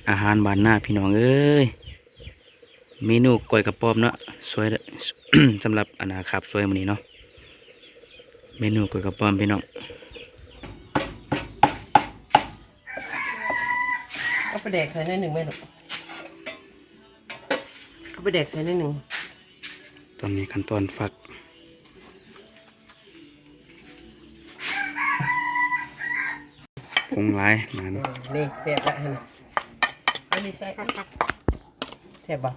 ອາຫານບ້ານນາພີ່ນ້ອງເອີຍ ເມນູກ້ອຍກະປອມເນາະ ຊ່ວຍ ສຳລັບອັນນາ ຄາບຊ່ວຍມື້ນີ້ເນາະ ເມນູກ້ອຍກະປອມພີ່ນ້ອງ. ເອົາປາແດກໃສ່ໜ້ອຍໜຶ່ງແມ່ລູກ ເອົາປາແດກໃສ່ໜ້ອຍໜຶ່ງ. ຕອນນີ້ຂັ້ນຕອນຟັກ ປຸງຫຼາຍນັ້ນ ອືມ ນີ້ແຊບລະຫັ້ນນະ ອັນນີ້ໃສ່ ແຊບບໍ່?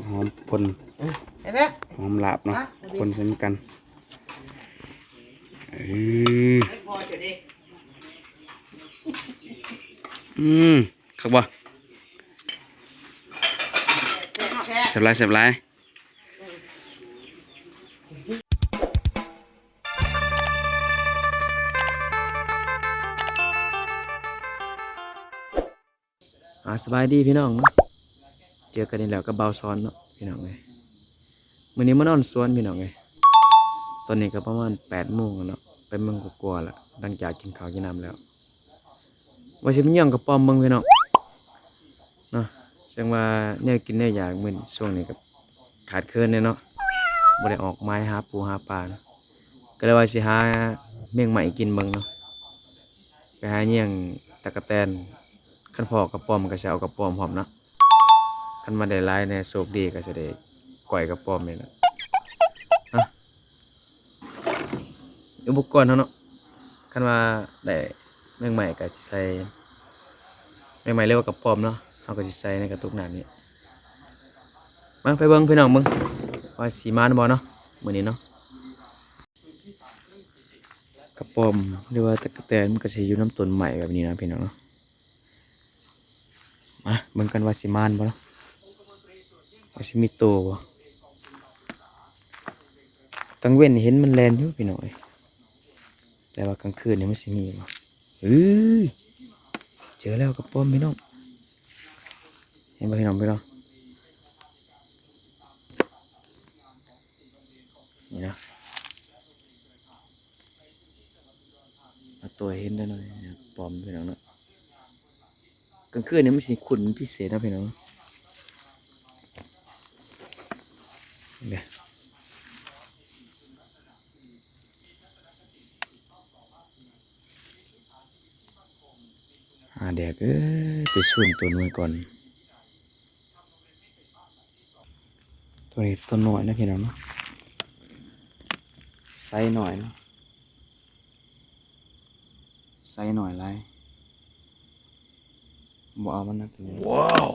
ຫອມປົ່ນ ອືມ ຫອມລາບເນາະ ປົ່ນໃສ່ນຳກັນ ເອີ ອືມ ຄັກບໍ່? ແຊບ ແຊບຫຼາຍ ແຊບຫຼາຍ. ອ່າ ສະບາຍດີພີ່ນ້ອງເນາະ ເຈີກັນອີກແລ້ວກັບບ່າວສອນເນາະພີ່ນ້ອງເອີຍ ມື້ນີ້ມານອນສວນພີ່ນ້ອງເອີຍ ຕອນນີ້ກໍປະມານແປດໂມງແລ້ວເນາະ ແປດໂມງກວ່າໆແລ້ວ ຫຼັງຈາກກິນເຂົ້າກິນນ້ຳແລ້ວ ວ່າຊິມາຍ່ອງກະປອມເບິ່ງພີ່ນ້ອງເນາະ ເຊິ່ງວ່າແນວກິນແນວຢາກມື້ນີ້ ຊ່ວງນີ້ກໍຂາດເຂີນແດ່ເນາະ ບໍ່ໄດ້ອອກມາຫາປູຫາປາເນາະ ກໍເລີຍວ່າຊິຫາແມງໄມ້ກິນເບິ່ງເນາະ ໄປຫາຍ່ຽງຕັກກະແຕນ ຄັນພໍ້ກະປອມກໍຊິເອົາກະປອມພ້ອມເນາະ ຄັນວ່າໄດ້ຫຼາຍແດ່ ໂຊກດີກໍຊິໄດ້ກ້ອຍກະປອມນີ້ແຫຼະ ອະ ອຸປະກອນເຮົາເນາະ ຄັນວ່າໄດ້ແມງໄມ້ກໍຊິໃສ່ ແມງໄມ້ ຫຼືວ່າກະປອມເນາະ ເຮົາກໍຊິໃສ່ໃນກະຕຸກນ້ຳນີ້ ມາໄປເບິ່ງພີ່ນ້ອງເບິ່ງ ວ່າຊິໝານບໍ່ເນາະ ມື້ນີ້ເນາະ ກະປອມ ຫຼືວ່າຕັກກະແຕນ ມັນກໍຊິຢູ່ນຳຕົ້ນໄມ້ແບບນີ້ນະພີ່ນ້ອງເນາະ ມາເບິ່ງກັນວ່າຊິໝານບໍ່ເນາະ ວ່າຊິມີໂຕບໍ່ ກາງເວັນເຫັນມັນແລ່ນຢູ່ພີ່ນ້ອງເອີຍ ແຕ່ວ່າກາງຄືນນີ້ມັນຊິມີບໍ່ ເອີ ເຈີແລ້ວກະປອມພີ່ນ້ອງ ເຫັນບໍ່ພີ່ນ້ອງ ພີ່ນ້ອງ ນີ້ນະ ເອົາຕົວໃຫ້ເຫັນແດ່ໜ້ອຍ ກະປອມພີ່ນ້ອງເນາະ ກາງຄືນນີ້ມັນຊິຂຸ້ນເປັນພິເສດເນາະພີ່ນ້ອງ ເດີ. ອ່າ ແດກເອີຍ ໄປສູນໂຕໜ່ວຍກ່ອນ ໂຕນີ້ໂຕນ້ອຍເນາະພີ່ນ້ອງເນາະ ໄຊນ້ອຍເນາະ ໄຊນ້ອຍຫຼາຍ ບໍ່ເອົາມັນນະໂຕນີ້ ວ້າວ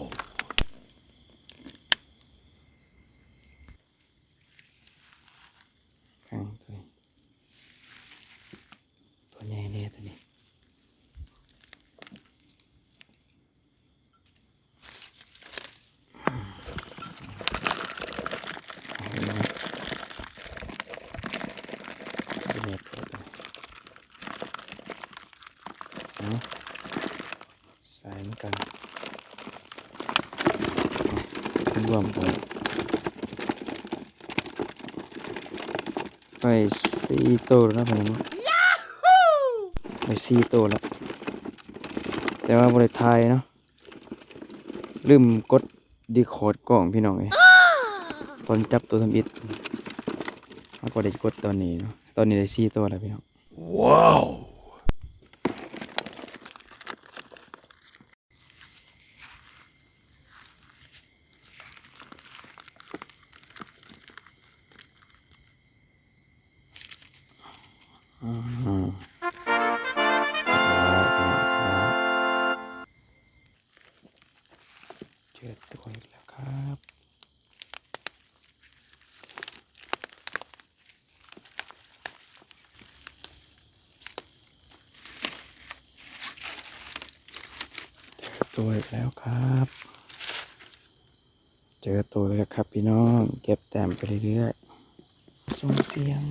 ຄັງໂຕນີ້ ໂຕໃຫຍ່ແດ່ໂຕນີ້. ເອົາ ໃສ່ນຳກັນ ລວມກັນ ໄປສີ່ໂຕແລ້ວເນາະ ໄປສີ່ໂຕແລ້ວ ແຕ່ວ່າບໍ່ໄດ້ຖ່າຍເນາະ ລືມກົດ record ກ້ອງພີ່ນ້ອງເອີຍ ຕອນຈັບໂຕທຳອິດ ເຮົາກໍໄດ້ກົດຕອນນີ້ເນາະ ຕອນນີ້ໄດ້ສີ່ໂຕແລ້ວພີ່ນ້ອງ ວ້າວ. ເຈີຕົວອີກແລ້ວຄັບ ເຈີຕົວອີກແລ້ວຄັບ ເຈີຕົວອີກແລ້ວຄັບພີ່ນ້ອງ ເກັບແຕ້ມໄປເລື້ອຍໆ ສົ່ງສຽງ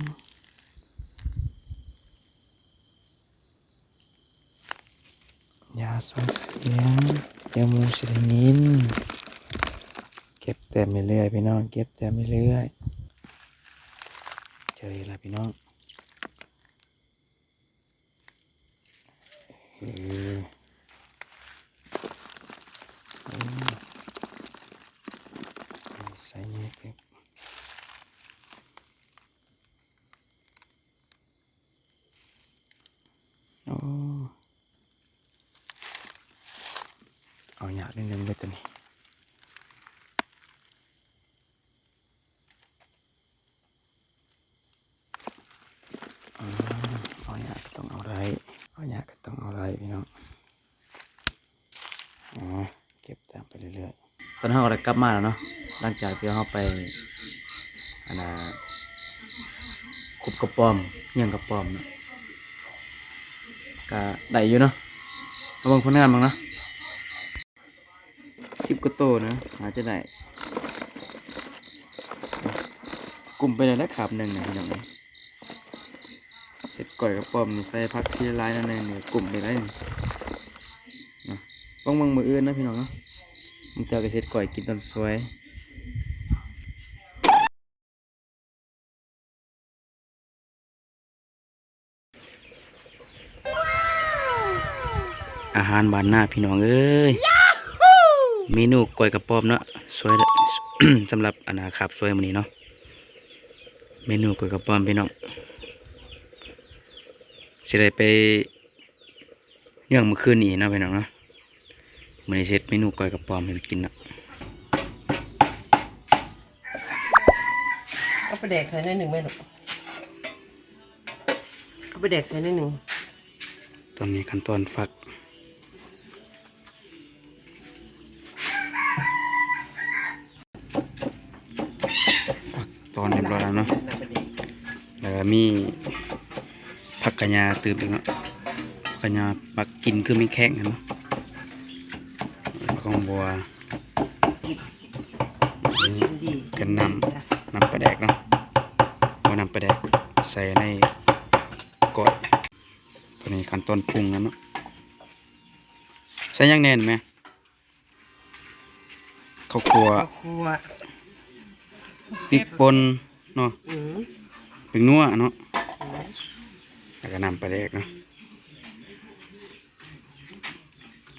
ຢ່າສົ່ງສຽງ ດຽວໝູຊິໄດ້ຍິນ ເກັບແຕ້ມເລື້ອຍໆ ພີ່ນ້ອງ ເກັບແຕ້ມເລື້ອຍໆ ເຈີອີກແລ້ວພີ່ນ້ອງ. ເອີ ໂອ້ ເອົາຍາກນິດໜຶ່ງເດີໂຕນີ້. ອາ ເອົາຍາກກໍຕ້ອງເອົາໄດ້ ເອົາຍາກກໍຕ້ອງເອົາໄດ້ພີ່ນ້ອງ. ອາ ເກັບຕາມໄປເລື້ອຍໆ. ຕອນເຮົາກໍໄດ້ກັບມາແລ້ວເນາະ ຫຼັງຈາກທີ່ເຮົາໄປ ອັນນ່າ ຂຸດກະປອມ ຍ່ຽງກະປອມເນາະ ກະໄດ້ຢູ່ເນາະ. ມາເບິ່ງຜົນງານເບິ່ງເນາະ. ສິບກວ່າໂຕນະ ໜ້າຈະໄດ້ ກຸ້ມໄປໄດ້ແລ້ວຄາບໜຶ່ງນະພີ່ນ້ອງເອີຍ. ເຮັດກ້ອຍກະປອມນີ້ໃສ່ຜັກຊີຫຼາຍໆ ໜ້ອຍໜຶ່ງນີ້ ກຸ້ມໄປໄດ້ນະ. ເບິ່ງມື້ອື່ນນະພີ່ນ້ອງເນາະ ບາງເທື່ອກໍຊິເຮັດກ້ອຍກິນຕອນສວຍ. ອາຫານບ້ານນາພີ່ນ້ອງເອີຍ ເມນູກ້ອຍກະປອມເນາະ ສວຍ ສຳລັບ ອັນນ່າ ຄາບສວຍມື້ນີ້ເນາະ. ເມນູກ້ອຍກະປອມພີ່ນ້ອງ ຊິໄດ້ໄປ ເນື່ອງມື້ຄືນນີ້ເນາະພີ່ນ້ອງເນາະ ມື້ນີ້ເຮັດເມນູກ້ອຍກະປອມໃຫ້ກິນເນາະ. ເອົາປາແດກໃສ່ໜ້ອຍໜຶ່ງແມ່ລູກ ເອົາປາແດກໃສ່ໜ້ອຍໜຶ່ງ. ຕອນນີ້ຂັ້ນຕອນຟັກ ຟັກຕອນຮຽບຮ້ອຍແລ້ວເນາະ ແລ້ວກໍມີຜັກຂະຫຍ້າຕື່ມອີກເນາະ ຜັກຂະຫຍ້າໝາກກິນຄືແມງແຄງຫັ້ນເນາະ ຜັກຫອມບົວ ນີ້ກໍນ້ຳ ນ້ຳປາແດກເນາະ ເອົານ້ຳປາແດກໃສ່ໃນກ້ອຍ. ຕົວນີ້ຂັ້ນຕອນປຸງແລ້ວເນາະ ໃສ່ຫຍັງແດ່ນີ້ແມ່? ເຂົ້າຂົ້ວ ເຂົ້າຂົ້ວ ພິກປົ່ນເນາະ ອືມ ພິກນົວເນາະ ອືມ ແລ້ວກໍນ້ຳປາແດກເນາະ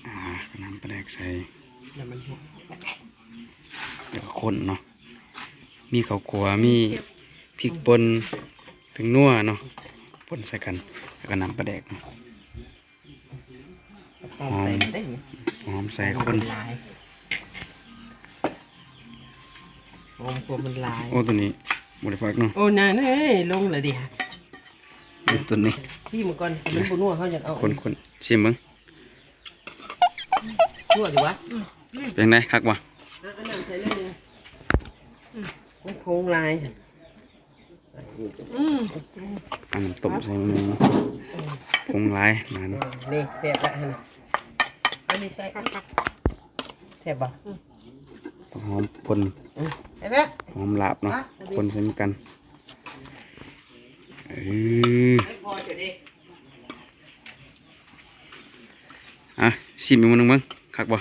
ອ່າ ນ້ຳປາແດກໃສ່ ນ້ຳມັນຫົວ ແລ້ວກໍຄົນເນາະ ມີເຂົ້າຂົ້ວ ມີພິກປົ່ນ ພິກນົວເນາະ ປົນໃສ່ກັນ ແລ້ວກໍນ້ຳປາແດກເນາະ. ຫອມ ຫອມໃສ່ ຄົນຫຼາຍ ຫອມຄວາມມັນຫຼາຍ. ໂອ້ ຕົວນີ້ບໍ່ໄດ້ຟັກເນາະ. ໂອ້ ນານເອີຍ ລົງແລ້ວເດ. ຕົວນີ້ ຊີມກ່ອນ ມັນບໍ່ນົວ ເຮົາຍັງເອົາ ຄົນໆ ຊີມເບິ່ງ. ນົວຢູ່ຫວາ? ເປັນໃດ ຄັກບໍ່? ເອົານ້ຳໃສ່ໜ້ອຍໜຶ່ງ ມັນຜົງຫຼາຍ. ອືມ ເອົານ້ຳຕົ້ມໃສ່ໜ້ອຍໜຶ່ງ ຜົງຫຼາຍນະ. ນີ້ແຊບລະຫັ້ນນະ ອັນນີ້ໃສ່ຄັກໆ ແຊບບໍ່? ຫອມປົ່ນ ອືມ ແຊບລະ ຫອມລາບເນາະ ອ່ະ ປົນໃສ່ນຳກັນ. ເອີ ອ່ະ ຊີມອີກມື້ໜຶ່ງເບິ່ງ ຄັກບໍ່?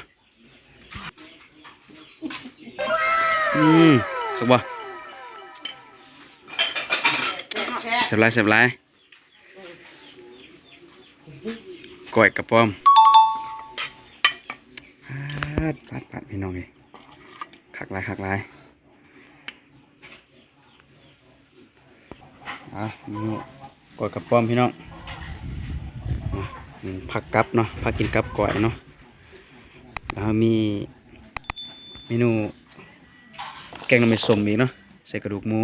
ອືມ ຄັກບໍ່? ແຊບຫຼາຍ ແຊບຫຼາຍ ກ້ອຍກະປອມ. ປາດ ປາດ ປາດ ພີ່ນ້ອງເອີຍ ຄັກຫຼາຍ ຄັກຫຼາຍ. ອ່ະ ເມນູກ້ອຍກະປອມພີ່ນ້ອງ ອ່ະ ຜັກກັບເນາະ ຜັກກິນກັບກ້ອຍເນາະ. ແລ້ວເຮົາມີເມນູແກງໜໍ່ໄມ້ສົ້ມອີກເນາະ ໃສ່ກະດູກໝູ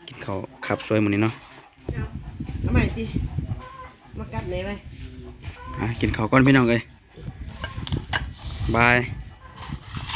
ກິນເຂົ້າຄາບສວຍມື້ນີ້ເນາະ. ເອົາໃໝ່ຕິ ມາກັບແດ່ໄວ້. ອ່ະ ກິນເຂົ້າກ່ອນພີ່ນ້ອງເອີຍ ບາຍ.